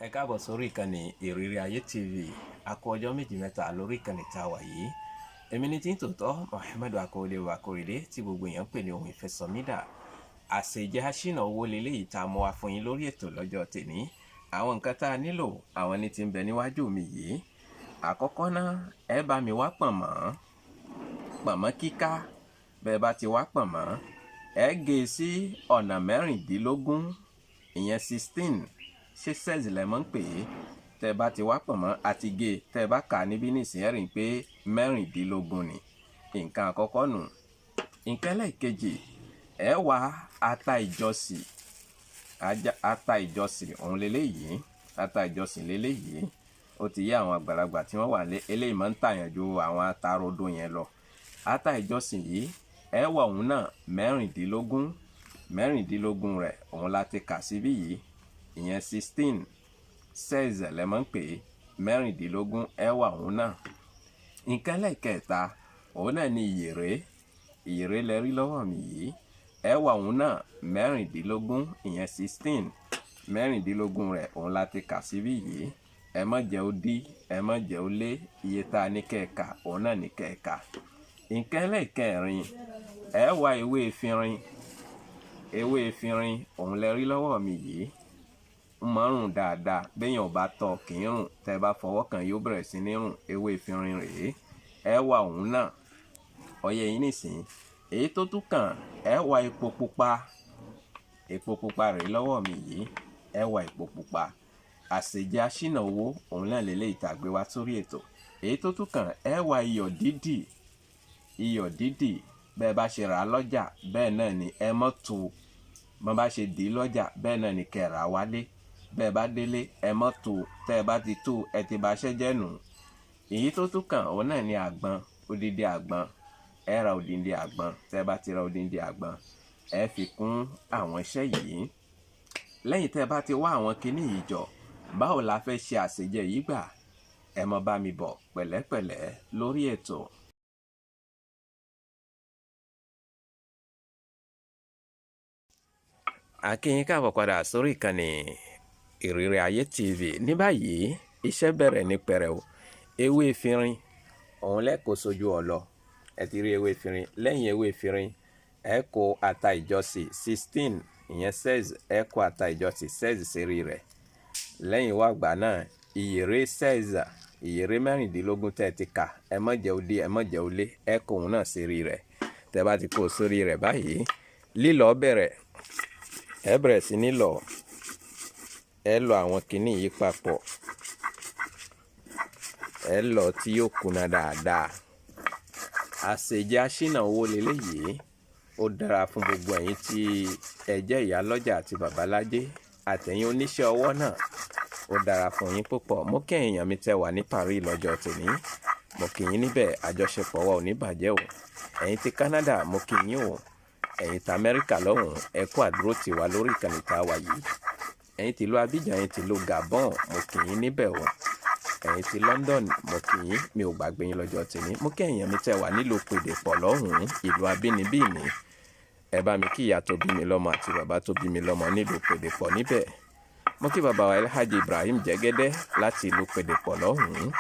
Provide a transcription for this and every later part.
Ẹ káàbọ̀ sórí ìkànnì Ìrírí Ayé TV. A kú ọjọ́ méjì mẹ́ta lórí ìkànnì tá a wà yìí. Èmi ní tí ń tòótọ́ Muhammadu Akóredé Akóredé tí gbogbo èèyàn ń pè ní ohun ìfẹsọ̀mídà. Àṣejẹ aṣínà owó leléyìí tá a mú wá fún yín lórí ètò lọ́jọ́ tèní. Àwọn nǹkan tá a nílò àwọn ní ti ń bẹ níwájú mi yìí. Àkọ́kọ́ náà, ẹ bá mi wá pọ̀nmọ́, pọ̀nmọ́ kíká. Bẹ́ẹ̀ bá ti wá pọ̀nmọ́, ẹ gé e sí ọ̀nà mẹ́rìndínlógún, ìyẹn 16. Ṣé sẹ́ẹ̀sì lẹ mọ́ ń pè é? Tẹ́ ẹ bá ti wá pọ̀nmọ́ àti gé e, tẹ́ ẹ bá kà á níbí nísìnyí, ẹ rí i pé mẹ́rìndínlógún ni. Nǹkan àkọ́kọ́ nù. Nǹkan ẹlẹ́ẹ̀kejì, ẹ wá ata ìjọsìn. Ata ìjọsìn òun leléyìí. Ata ìjọsìn leléyìí. Ó ti yé àwọn àgbàlagbà tí wọ́n wà lé, eléyìí máa ń tàyàn ju àwọn ata rodo yẹn lọ. Ata ìjọsìn yìí, ẹ wá òun náà mẹ́rìndínlógún. Mẹ́rìndínlógún rẹ̀ òun la ti kà síbí yìí. Ìyẹn 16, seize lẹ mọ́ ń pè é. Mẹ́rìndínlógún, ẹ wá òun náà. Nǹkan ẹlẹ́ẹ̀kẹta, òun náà ni ìyèré. Ìyèré lẹ rí lọ́wọ́ mi yìí. Ẹ wá òun náà mẹ́rìndínlógún, ìyẹn 16. Mẹ́rìndínlógún rẹ̀ òun la ti kà síbí yìí. Ẹ má jẹ́ ó dí, ẹ má jẹ́ ó lé. Iye tá a ní kẹ́ẹ̀ka, òun náà ní kẹ́ẹ̀ka. Nǹkan ẹlẹ́ẹ̀kẹrin, ẹ wá ewé efinrin. Ewé efinrin òun lẹ rí lọ́wọ́ mi yìí. Ń máa ń rùn dáadáa. Béèyàn ò bá tọ́ kì í rùn. Tẹ́ ẹ bá fọwọ́ kàn yóò bẹ̀rẹ̀ sí ní rùn. Ewé efinrin rèé. Ẹ wá òun náà. Ọyẹ́ yín nísìnyí. Èyí tó tún kàn, ẹ wá epo pupa. Epo pupa rèé lọ́wọ́ mi yìí. Ẹ wá epo pupa. Àṣejẹ aṣínà owó òun náà lélẹ́yìí tá a gbé wá sórí ètò. Èyí tó tún kàn, ẹ wá iyọ̀ dídì. Iyọ̀ dídì, bẹ́ẹ̀ bá ṣe rà á lọ́jà, bẹ́ẹ̀ náà ni ẹ mọ́ tu. Bọ́n bá ṣe dì í lọ́jà, bẹ́ẹ̀ náà ni kẹ́ rà á wálé. Bẹ́ẹ̀ bá délé, ẹ mọ́ tu. Tẹ́ ẹ bá ti tú, ẹ ti ba ṣẹ́ jẹ́ nù. Èyí tó tún kàn, òun náà ni àgbọn, odindi àgbọn. Ẹ ra odindi àgbọn. Tẹ́ ẹ bá ti ra odindi àgbọn, ẹ fi kún àwọn iṣẹ́ yìí. Lẹ́yìn tẹ́ ẹ bá ti wá àwọn kinní yìí jọ, báwo la fẹ́ ṣe àṣejẹ yìí gbà? Ẹ mọ bá mi bọ̀ pẹ̀lẹ́pẹ̀lẹ́ lórí ètò. A kí yín káàbọ̀ padà sórí ìkànnì Ìrírí Ayé TV. Ní báyìí, iṣẹ́ bẹ̀rẹ̀ ní pẹrẹu. Ewé efinrin òun lẹ́kọ̀ọ́ sójú ọlọ. Ẹ ti rí ewé efinrin. Lẹ́yìn ewé efinrin, ẹ kó ata ìjọsìn 16, ìyẹn 16, ẹ kó ata ìjọsìn 16 sérí rẹ̀. Lẹ́yìn wá gbà náà, ìyèré 16, ìyèré mẹ́rìndínlógún tẹ́ ẹ ti kà, ẹ má jẹ́ ó dí, ẹ má jẹ́ ó lé, ẹ kó òun náà sérí rẹ̀. Tẹ́ ẹ bá ti kó o sórí rẹ̀ báyìí, lílọ bẹ̀rẹ̀. Ẹ bẹ̀rẹ̀ sí ní lọ. Ẹ lọ àwọn kinní yìí papọ̀. Ẹ lọ tí yóò kúnna dáadáa. Àṣejẹ aṣínà owó leléyìí. Ó dára fún gbogbo ẹ̀yin tí ẹ jẹ́ ìyálọ́jà àti babalájé àtẹ̀yin oníṣẹ́ ọwọ́ náà. Ó dára fún yín púpọ̀. Mo kí ẹ̀yin èèyàn mi tẹ́ wà ní Paris lọ́jọ́ tèní. Mo kí yín níbẹ̀, àjọṣepọ̀ wa ò ní bàjẹ́ o. Ẹ̀yin ti Canada, mo kí yín o. Ẹ̀yin ti Amẹ́ríkà lọ́hùn, ẹ kú àdúró tì wá lórí ìkànnì tá a wà yìí. Ẹ̀yin ti ìlú Abidjan, ẹ̀yin ti ìlú Gabon, mo kí yín níbẹ̀ o. Ẹ̀yin ti London, mo kí yín, mi ò gbàgbé yín lọ́jọ́ tèní. Mo kí ẹ̀yin èèyàn mi tẹ́ wà nílùú Pèdèpọ̀ lọ́hùn, ìlú abínibí mi. Ẹ bá mi kí ìyá tó bí mi lọ́mọ àti bàbá tó bí mi lọ́mọ nílùú Pèdèpọ̀ níbẹ̀. Mo kí bàbá wa Alhaji Ibrahim Jẹ́gẹ́dẹ́ láti ìlú Pèdèpọ̀ lọ́hùn.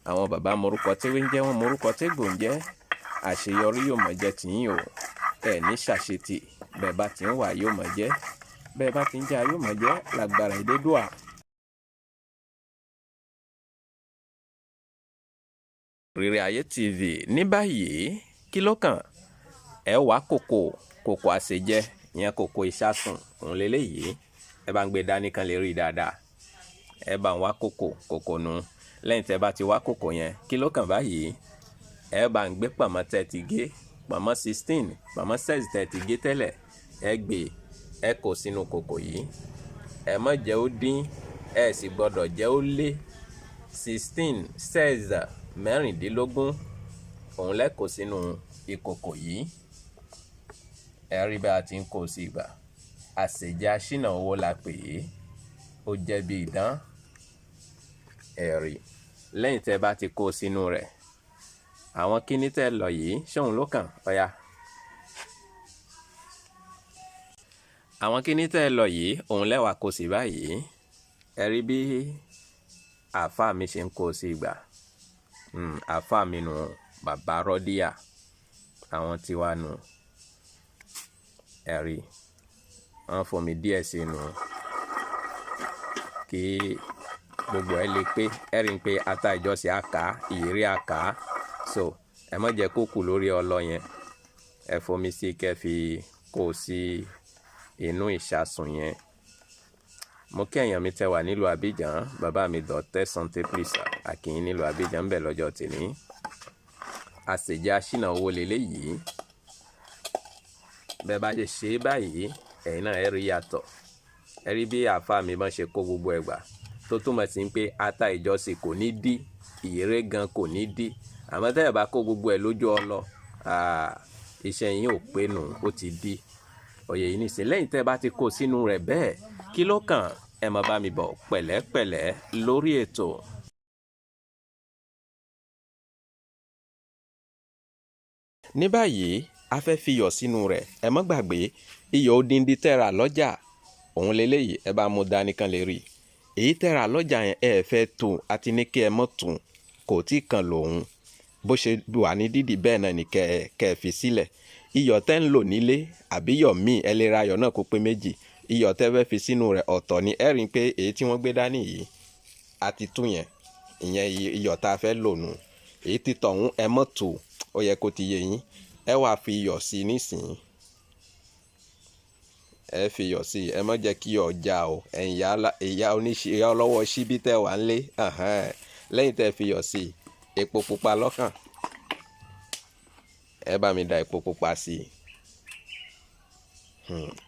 Àwọn bàbá morúkọ téwé ń jẹ́, wọ́n morúkọ tégbò ń jẹ́. Àṣeyọrí yóò mọ̀ jẹ́ tiyín o. Ẹ ní ṣàṣetì, bẹ́ẹ̀ bá ti ń wà yóò mọ̀ jẹ́. Bẹ́ẹ̀ bá ti ń jà yóò mọ̀ jẹ́ lágbára Elédùà. Ìrírí Ayé TV. Ní báyìí, kí ló kàn? Ẹ wá kòkò, kòkò àṣejẹ, ìyẹn kòkò ìṣasùn, òun leléyìí. Ẹ bá ń gbé dání kan lè rí dáadáa. Ẹ bá ń wá kòkò, kòkò nu. Lẹ́yìn tẹ́ bá ti wá kòkò yẹn, kí ló kàn báyìí? Ẹ bá ń gbé pọ̀nmọ́ tẹ́ ti gé, pọ̀nmọ́ 16, pọ̀nmọ́ 6 tẹ́ ti gé tẹ́lẹ̀. Ẹ gbé, ẹ kó sínú kòkò yìí. Ẹ má jẹ́ ó dín, ẹ sì gbọ́dọ̀ jẹ́ ó lé. 16, 16, mẹ́rìndínlógún òun lẹ kó sínú ìkòkò yìí. Ẹ rí bí a ti ń kó sí ìgbà. Àṣejẹ aṣínà owó la pè é. Ó jẹ́ bí idán. Ẹ rí. Lẹ́yìn tẹ́ bá ti kó sínú rẹ̀, àwọn kíní tẹ́ lọ yìí, ṣé òun ló kàn? Ọ̀ya. Àwọn kíní tẹ́ lọ yìí, òun lẹ wá kó sí báyìí. Ẹ rí bí àáfàá mi ṣe ń kó sí ìgbà. Àáfàá mi nù, bàbá Rọ́díà, àwọn tiwa nù. Ẹ rí, wọ́n fún mi díẹ̀ sí nù kí gbogbo ẹ lè pé. Ẹ rí i pé ata ìjọsìn àká, ìyèrè àká. So ẹ má jẹ́ kó kù lórí ọlọ yẹn. Ẹ fomi sí kẹ́ fi kó sí inú ìṣasùn yẹn. Mo kí èèyàn mi tẹ́ wà nílùú Abidjan, bàbá mi Dr. Santé Plisa Akin nílùú Abidjan ń bẹ lọ́jọ́ tèmi. Àsèjẹ aṣínà owó leléyìí. Bẹ́ẹ̀ bá ṣe ṣe báyìí, ẹ̀yin náà ẹ rí yàtọ̀. Ẹ rí bí àáfàá mi bá ṣe kó gbogbo ẹgbà, tó túmọ̀ sí pé ata ìjọsìn kò ní dí, ìyèrè gan kò ní dí. Àmọ́ tẹ́ ẹ bá kó gbogbo ẹ lójú ọlọ, iṣẹ́ yín ò pé nù, ó ti dí. Òye yìí nìsín. Lẹ́yìn tẹ́ ẹ bá ti kó sínú rẹ̀ bẹ́ẹ̀, kí ló kàn? Ẹ máa bá mi bọ̀ pẹ̀lẹ́pẹ̀lẹ́ lórí ètò. Ní báyìí, a fẹ́ fi iyọ̀ sínú rẹ̀. Ẹ má gbàgbé iyọ̀ odindi tẹ́ rà lọ́jà, òun leléyìí, ẹ bá mú dání kan lè rí. Èyí tẹ́ rà lọ́jà yẹn ẹ fẹ́ tù àti ní kí ẹ mọ́ tù, kò tí kan lòun. Bó ṣe wà ní dídì bẹ́ẹ̀ náà ni kẹ́ ẹ fi sílẹ̀. Iyọ̀ tẹ́ ń lò nílé àbí iyọ̀ míì, ẹ lè ra iyọ̀ náà kó pé méjì. Iyọ̀ tẹ́ fẹ́ fi sínú rẹ̀ ọ̀tọ̀ ni. Ẹ rí i pé èyí tí wọ́n gbé dání yìí a ti tú yẹn, ìyẹn iyọ̀ tá a fẹ́ lò nù. Èyí tí tọ̀hún ẹ mọ́ tù, ó yẹ kó ti yé yín. Ẹ wá fi iyọ̀ sí i nísìnyí. Ẹ fi iyọ̀ sí i, ẹ má jẹ́ kí iyọ̀ já o. Ẹ̀yin ìyá oníṣẹ́, ìyá ọlọ́wọ́ ṣíbí tẹ́ wà ńlé. Lẹ́yìn tẹ́ fi iyọ̀ sí i, epo pupa lọ́kàn. Ẹ bá mi da epo pupa sí i.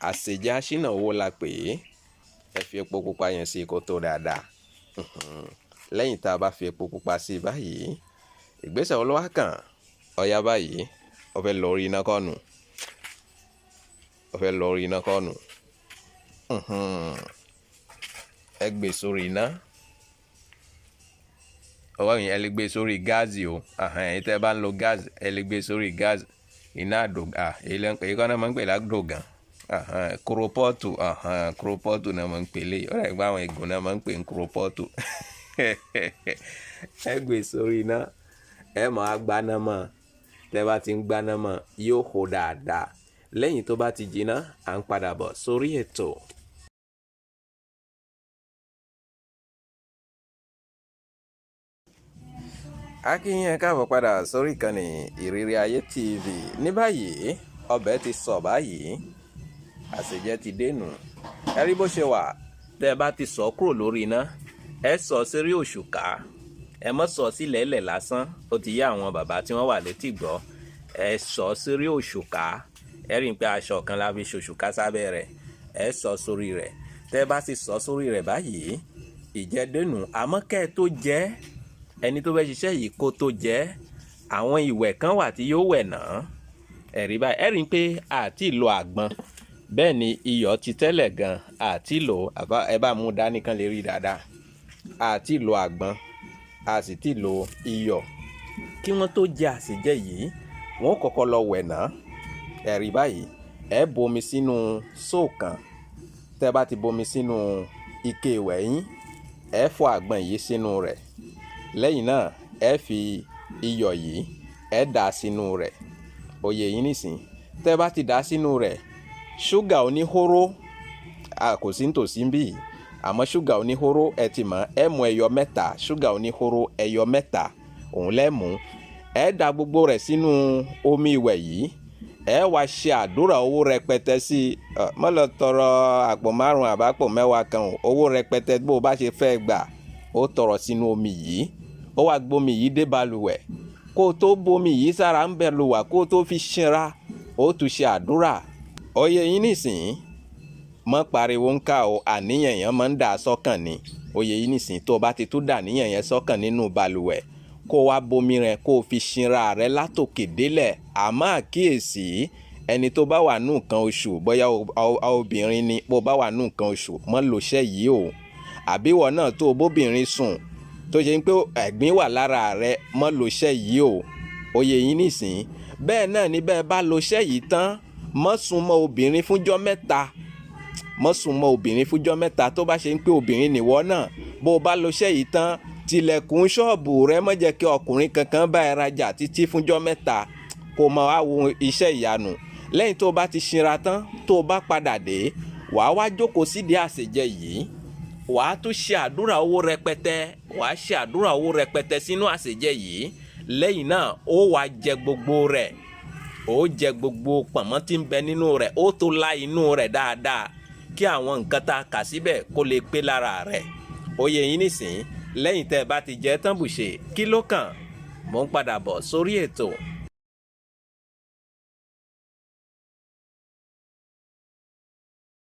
Àsèjẹ aṣínà owó la pè é. Ẹ fi epo pupa yẹn sí i kó tó dáadáa. Lẹ́yìn tá a bá fi epo pupa sí i báyìí, ìgbésẹ̀ wo ló wá kàn? Ọ̀yá báyìí, ó fẹ́ lọ orí iná kọ́nu. Ó fẹ́ lọ orí iná kọ́nu. Ẹ gbé sórí iná. Ọwọ́ yẹn ẹ lè gbé sórí gáàsì o. Ẹ̀yin tẹ́ bá ń lo gáàsì, ẹ lè gbé sórí gáàsì. Iná àdògán, èyí kọ́ náà máa ń pè ládògán. Kúròpọ́ọ̀tù, kúròpọ́ọ̀tù náà máa ń pè lé. Ó dàbí pé àwọn ègún náà máa ń pè ní kúròpọ́ọ̀tù. Ẹ gbé sórí iná, ẹ máa gbaná mọ́. Tẹ́ bá ti ń gbaná mọ́, yóò hó dáadáa. Lẹ́yìn tó bá ti jiná, à ń padà bọ̀ sórí ètò. A kí yín ẹ káàbọ̀ padà sórí ìkànnì Ìrírí Ayé TV. Ní báyìí, ọbẹ̀ ti sọ̀ báyìí, àsèjẹ ti dénú. Ẹ rí bó ṣe wà. Tẹ́ ẹ bá ti sọ̀ kúrò lórí iná, ẹ sọ̀ sórí òṣùká. Ẹ má sọ̀ sílẹ̀ lẹ̀ lásán, ó ti yá àwọn bàbá tí wọ́n wà létí gbọ́. Ẹ sọ̀ sórí òṣùká. Ẹ rí i pé aṣọ kan la fi ṣòṣùká sábẹ́ rẹ̀. Ẹ sọ̀ sórí rẹ̀. Tẹ́ ẹ bá ti sọ̀ sórí rẹ̀ báyìí, ìjẹ dénú. Àmọ́ kẹ́ ẹ tó jẹ, ẹni tó fẹ́ ṣiṣẹ́ yìí kó tó jẹ, àwọn ìwẹ̀ kan wà tí yóò wẹ̀ náà. Ẹ rí báyìí, ẹ rí i pé àti lo àgbọn. Bẹ́ẹ̀ ni iyọ̀ ti tẹ́lẹ̀ gan, àti lò, ẹ bá mú dání kan lè rí dáadáa. Àti lo àgbọn, a sì ti lo iyọ̀. Kí wọ́n tó jẹ àsèjẹ yìí, wọ́n kọ́kọ́ lọ wẹ̀ náà. Ẹ rí báyìí, ẹ bomi sínú sóòkàn. Tẹ́ bá ti bomi sínú ike ìwẹ̀ yín, ẹ fọ àgbọn yìí sínú rẹ̀. Lẹ́yìn náà, ẹ fi iyọ̀ yìí, ẹ dà sínú rẹ̀. Òye yín nísìnyí. Tẹ́ bá ti dà sínú rẹ̀, ṣúgà oníhóró, a kò sí nítòsí ń bí yìí. Àmọ́ ṣúgà oníhóró ẹ ti mọ̀, ẹ mú ẹyọ mẹ́ta, ṣúgà oníhóró ẹyọ mẹ́ta, òun lẹ́ mú. Ẹ dà gbogbo rẹ̀ sínú omi ìwẹ̀ yìí. Ẹ wá ṣe àdúrà owó rẹpẹtẹ sí i. Má lọ tọrọ àpò márùn-ún àbápò mẹ́wàá kan o. Owó rẹpẹtẹ bó o bá ṣe fẹ́ gbà, ó tọrọ sínú omi yìí. Ó wá gbomi yìí dé balùwẹ̀. Kó o tó bomi yìí sára ń bẹ lùwà, kó o tó fi ṣinra, ó tún ṣe àdúrà. Òye yín nísìnyí. Má pariwo ń ká o, àníyàn yẹn máa ń dà sọ́kàn ni. Òye yín nísìnyí, tó o bá ti tún dà níyàn yẹn sọ́kàn nínú balùwẹ̀, kó wá bomi rẹ̀ kó o fi ṣinra rẹ látòkè délẹ̀. Àmọ́ àkíyèsí, ẹni tó bá wà nù nǹkan oṣù, bóyá obìnrin ni, bó bá wà nù nǹkan oṣù, má lo iṣẹ́ yìí o. Àbí ìwọ náà tó bóbìnrin sùn, tó ṣe pé ẹ̀gbin wà lára rẹ, má lo iṣẹ́ yìí o. Òye yín nísìnyí. Bẹ́ẹ̀ náà ni bẹ́ẹ̀ bá lo iṣẹ́ yìí tán, má sún mọ́ obìnrin fúnjọ́ mẹ́ta. Má súnmọ́ obìnrin fúnjọ́ 3. Tó bá ṣe ń pé obìnrin nìwọ náà, bó o bá lo iṣẹ́ yìí tán, tilẹ̀kùn ṣọ́ọ̀bù rẹ, má jẹ́ kí ọkùnrin kankan bá ẹ rajà títí fúnjọ́ 3, kó máa wá wo iṣẹ́ ìyanu. Lẹ́yìn tó o bá ti ṣinra tán, tó o bá padà dé, wàá wá jókòó sídìí àṣejẹ yìí, wàá tún ṣe àdúrà owó rẹpẹtẹ, wàá ṣe àdúrà owó rẹpẹtẹ sínú àṣejẹ yìí. Lẹ́yìn náà ó wàá jẹ gbogbo rẹ̀, ó jẹ gbogbo pọ̀nmọ́ tí ń bẹ nínú rẹ̀, ó tó la inú rẹ̀ dáadáa kí àwọn nǹkan tá a kà síbẹ̀ kó lè pé lára rẹ̀. Ó yé yín nísìn. Lẹ́yìn tẹ́ ẹ bá ti jẹ tán bùṣe, kí ló kàn? Mò ń padà bọ̀ sórí ètò.